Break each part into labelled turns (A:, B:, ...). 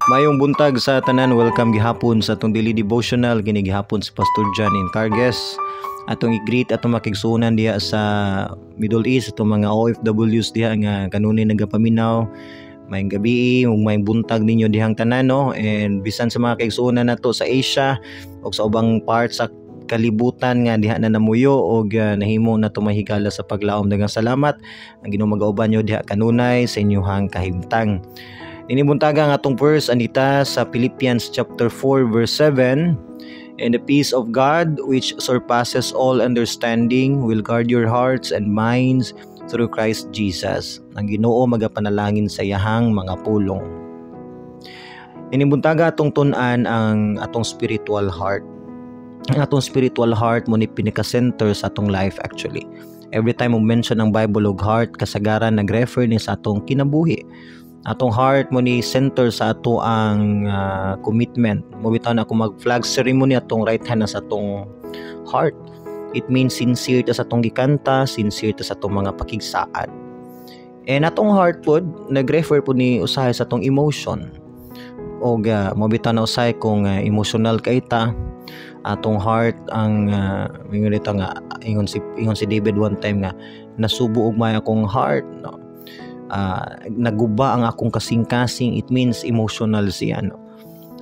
A: Mayong buntag sa tanan, welcome gihapon sa atong daily devotional. Kini gihapon si Pastor John Encargues. Atong i-greet atong makigsuonan diha sa Middle East, atong mga OFWs diha nga kanunay nagapaminaw. Maayong gabi ug maayong buntag ninyo dihang tanan, no? And bisan sa mga kaigsuonan nato sa Asia ug sa ubang parts sa kalibutan nga diha na namuyo og nahimo na mahigala sa paglaom, daghang salamat. Ang Ginoo magauban nyo diha kanunay sa inyuhang kahimtang. Ini buntaga ang atong verse anita sa Philippians chapter 4 verse 7: "And the peace of God, which surpasses all understanding, will guard your hearts and minds through Christ Jesus." Ang Ginoo magapanalangin sa iyahang mga pulong. Ini buntaga atong tun-an ang atong spiritual heart. Ang atong spiritual heart mo ni pinaka-center sa atong life actually. Every time mo mention ang Bible og heart, kasagaran nag-refer ni sa atong kinabuhi. Atong heart mo ni center sa ato ang commitment mo. Bitaw na ako mag flag ceremony, atong right hand na sa atong heart. It means sincere ta sa atong gikanta, sincere ta sa atong mga pakigsaad. And atong heart pod nag-refer pod ni usahay sa atong emotion og mo bitaw na usahay kung emotional kay ta, atong heart ang ingon dito nga ingon si David one time nga nasubo og may akong heart, no? Naguba ang akong kasing-kasing. It means emotional siya, no?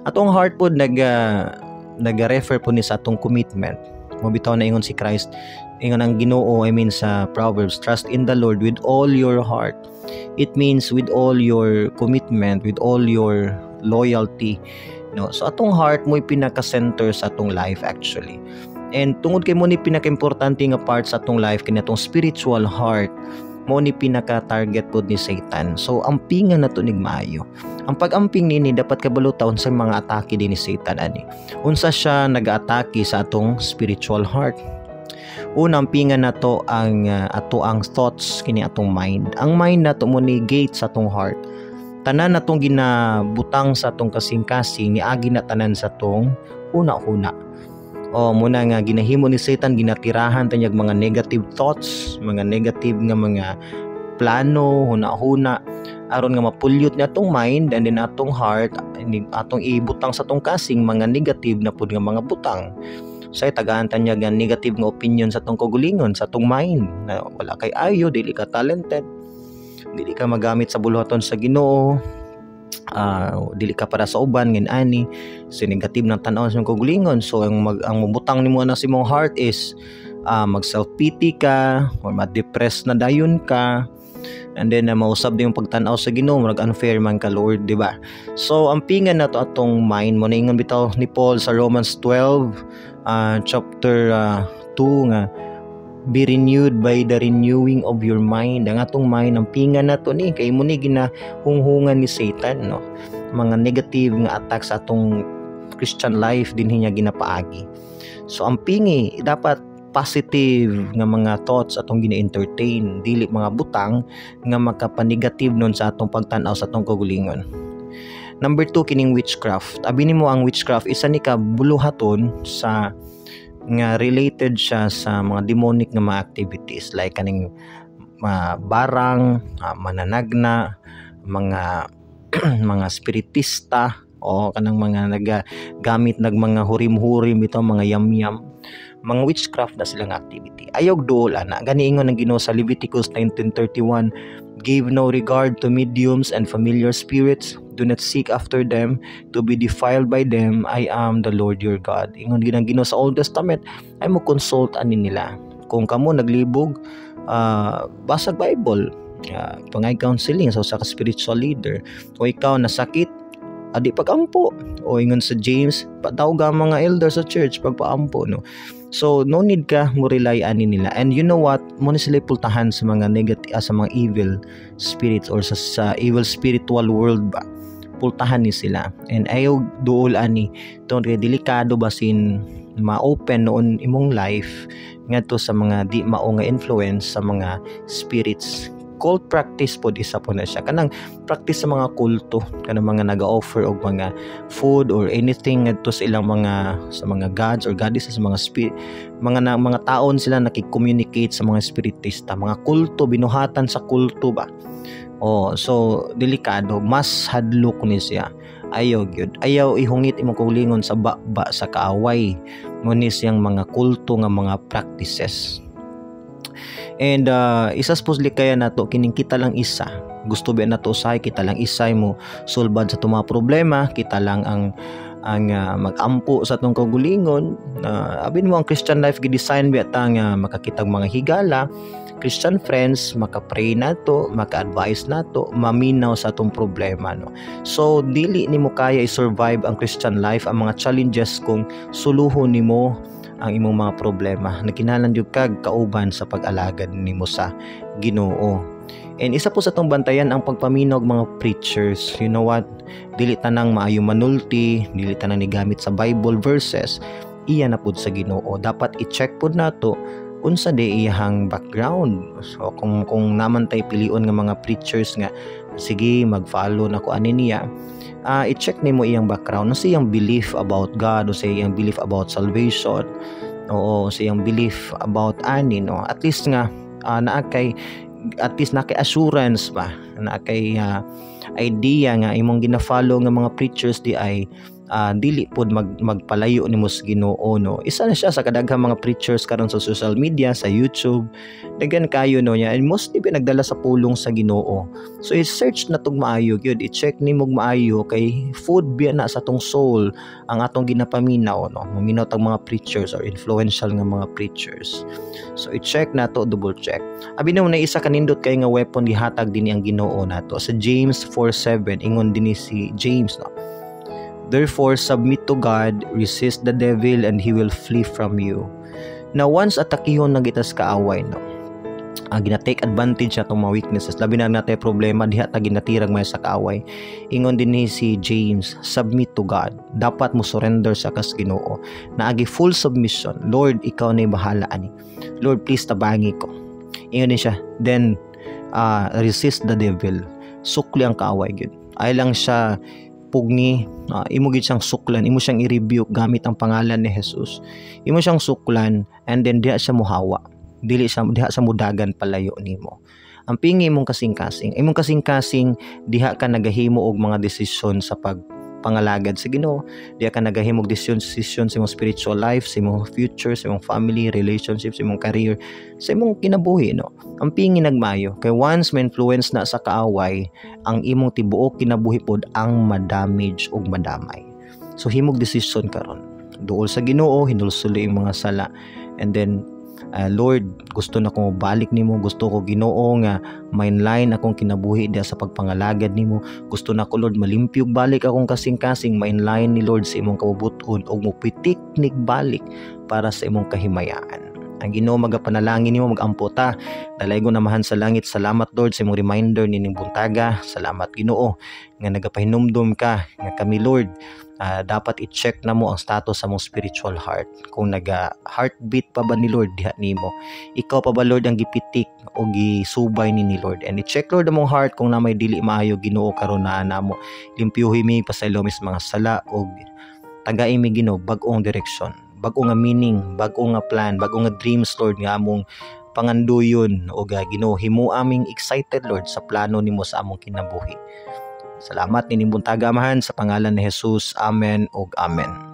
A: Atong heart pod nag-refer po ni sa atong commitment mo. Bitaw na ingon si Christ, ingon ang Ginoo, I mean, sa Proverbs, "Trust in the Lord with all your heart." It means with all your commitment, with all your loyalty, no? So atong heart mo'y pinaka-center sa atong life actually. And tungod kay mo ni pinaka-importante nga part sa atong life, kini atong spiritual heart mo ni pinaka-target pod ni Satan. So ampingan nato nig maayo. Ang pag-amping nini, dapat kabalo ta unsa mga atake din ni Satan ani. Unsa siya nag-atake sa atong spiritual heart? Una, ampingan nato ang ato ang thoughts, kini atong mind. Ang mind nato mo ni gate sa atong heart. Tanan natong ginabutang sa atong kasing-kasing niagi na tanan sa atong huna-huna. O muna nga ginahimo ni Satan, ginatirahan ta niyag mga negative thoughts, mga negative nga mga plano, huna-huna, aron nga mapollute ni atong mind and then atong heart, atong ibutang sa atong kasing mga negative na pud nga mga butang. Say tagaan ta niya nga negative nga opinion sa atong kaugalingon, sa atong mind, na wala kay ayo, dili ka talented, dili ka magamit sa buluhaton sa Ginoo, dili ka para sa uban ngin ani. So negative ng tan-aw sa kaugalingon. So ang mubutang nimo na sa imong heart is mag self pity ka or ma-depress na dayon ka, and then mausab din yung pagtan-aw sa Ginoo, murag unfair man ka, Lord, di ba? So ampingan nato atong mind mo. Ingon bitaw ni Paul sa Romans 12 chapter 2 nga "Be renewed by the renewing of your mind." Ang atong mind, ampingan nato ni kay mo ni ginahunghungan ni Satan, no? Mga negative nga attack sa atong Christian life din niya ginapaagi. So ampingi dapat positive nga mga thoughts atong gina-entertain, dili mga butang nga makapanegative nun sa atong pagtan-aw sa atong kaugalingon. Number 2, kining witchcraft. Abi nimo ang witchcraft isa ni ka buluhaton sa nga related siya sa mga demonic nga mga activities like kaning barang, mananagna, mga spiritista o kanang mga nagagamit nag mga hurim-hurim ito, mga yam-yam, mga witchcraft na silang activity. Ayaw duol ana. Gani ingon ang Ginoo sa Leviticus 19:31, "Give no regard to mediums and familiar spirits. Do not seek after them to be defiled by them. I am the Lord your God." Ingon gid ang Ginoo sa Old Testament, ay mo consult ani nila. Kung kamo naglibog, basag Bible, pangay counseling sa usa ka spiritual leader. O ikaw nasakit, adi pagampo. O ingon sa James, patawag ang mga elder sa church pagpaampo, no? So no need ka mo rely ani nila. And you know what, mo ni sila pultahan sa mga negative, sa mga evil spirits or sa evil spiritual world ba, pultahan ni sila. And ayaw duol ani tungod kay delikado basin ma-open noon imong life ngadto sa mga di mao nga influence sa mga spirits. Cult practice pod, isa po na siya. Kanang practice sa mga kulto, kanang mga naga-offer og mga food or anything ngadto sa ilang mga, sa mga gods or goddesses, mga spirit, mga na, mga taon sila nakik-communicate sa mga spiritista, mga kulto, binuhatan sa kulto ba. Oh, so delikado, mas hadlok ni siya. Ayaw gyud. Ayaw ihungit imong kaugalingon sa baba sa kaaway. Mo ni siyang mga kulto nga mga practices. And isa supposedly kaya nato kining kita lang isa. Gusto ba nato usahay kita lang isay mo sulbad sa atong mga problema, kita lang ang magampo sa atong kaugalingon. Abin mo ang Christian life gi-design biya ta nga makakitag mga higala, Christian friends, maka-pray nato, maka-advise nato, maminaw sa atong problema, no. So dili nimo kaya i-survive ang Christian life, ang mga challenges, kung suluhon nimo ang imong mga problema. Nagkinahanglan jud kag kauban sa pag-alagad nimo sa Ginoo. And isa po sa atong bantayan ang pagpaminaw og mga preachers. You know what? Dili tanang maayo manulti, dili tanang nigamit sa Bible verses, iya na pud sa Ginoo. Dapat i-check pud nato unsa di iyahang background. So kung naman tay pilion nga mga preachers nga sige mag-follow na ko ani niya, i-check nimo iyang background, unsa iyang belief about God, unsa iyang belief about salvation. Oo, unsa iyang belief about ani, no. At least nga naa kay, at least naa kay assurance ba, naa kay idea nga imong gina-follow nga mga preachers di ay dili pod magpalayo nimo sa Ginoo, no. Isa na siya sa kadaghang mga preachers karon sa social media, sa YouTube, daghan kayo, no, niya, and mostly ba nagdala sa pulong sa Ginoo. So i-search na tog maayo gyud, i-check nimo maayo kay food biya na sa atong soul ang atong ginapaminaw, no. Maminaw tag mga preachers or influential nga mga preachers. So i-check nato, double check. Abi na isa kanindot kay nga weapon gihatag dinhi ang Ginoo nato sa James 4:7. Ingon dinhi si James, no, "Therefore, submit to God, resist the devil, and he will flee from you." Now, once atakihon na gitas kaaway, no, gina-take advantage atong mga weaknesses, labi na natay problema, diha ta ginatirag may sa kaaway. Ingon din ni si James, submit to God. Dapat mo surrender sa kas Ginoo. Naagi full submission. "Lord, ikaw na bahala ani. Lord, please tabangi ko." Ingon din siya, then resist the devil. Sukli ang kaaway gyud. Ay lang siya pugni, imo gid siyang suklan, imo siyang i-rebuke gamit ang pangalan ni Jesus. Imo siyang suklan and then diha siya muhawa. Dili siya, diha sa mudagan palayo nimo. Ang pingi imong kasing-kasing diha ka nagahimo og mga desisyon sa pag pangalagad sa Ginoo, diha ka nagahimo og desisyon sa imong spiritual life, sa imong future, sa imong family, relationship, sa imong career, sa imong kinabuhi, no. Ang pingi nagmayo kay once may influence na sa kaaway, ang imong tibuok kinabuhi pod ang madamage ug madamay. So himog desisyon karon. Duol sa Ginoo, hinulsuli ang mga sala and then "Lord, gusto na ko balik nimo, gusto ko, Ginoo, nga mainline akong kinabuhi diha sa pagpangalagad nimo. Gusto na ko, Lord, malimpyog balik akong kasing-kasing, mainline ni Lord sa imong kabubut-on ug mopitik nig balik para sa imong kahimayaan." Ang Ginoo magapanalangin nimo, magampo ta. Dalaygon Amahan sa langit, salamat, Lord, sa imong reminder nining buntaga. Salamat, Ginoo, nga nagapahinumdum ka nga kami, Lord, dapat i-check na mo ang status sa mong spiritual heart. Kung naga heartbeat pa ba ni Lord diha nimo. Ikaw pa ba, Lord, ang gipitik o gisubay ni Lord? And i-check, Lord, among heart kung na may dili maayo, Ginoo, karon na namo. Limpyuhi mi, pasaylo mi sa mga sala og tagai mi, Ginoo, bag-ong direksyon, bag-o nga meaning, bag-o nga plan, bag-o nga dreams, Lord, nga among panganduyon o Ginoo, himo aming excited, Lord, sa plano nimo sa among kinabuhi. Salamat nining buntaga, Amahan, sa pangalan ni Jesus. Amen ug amen.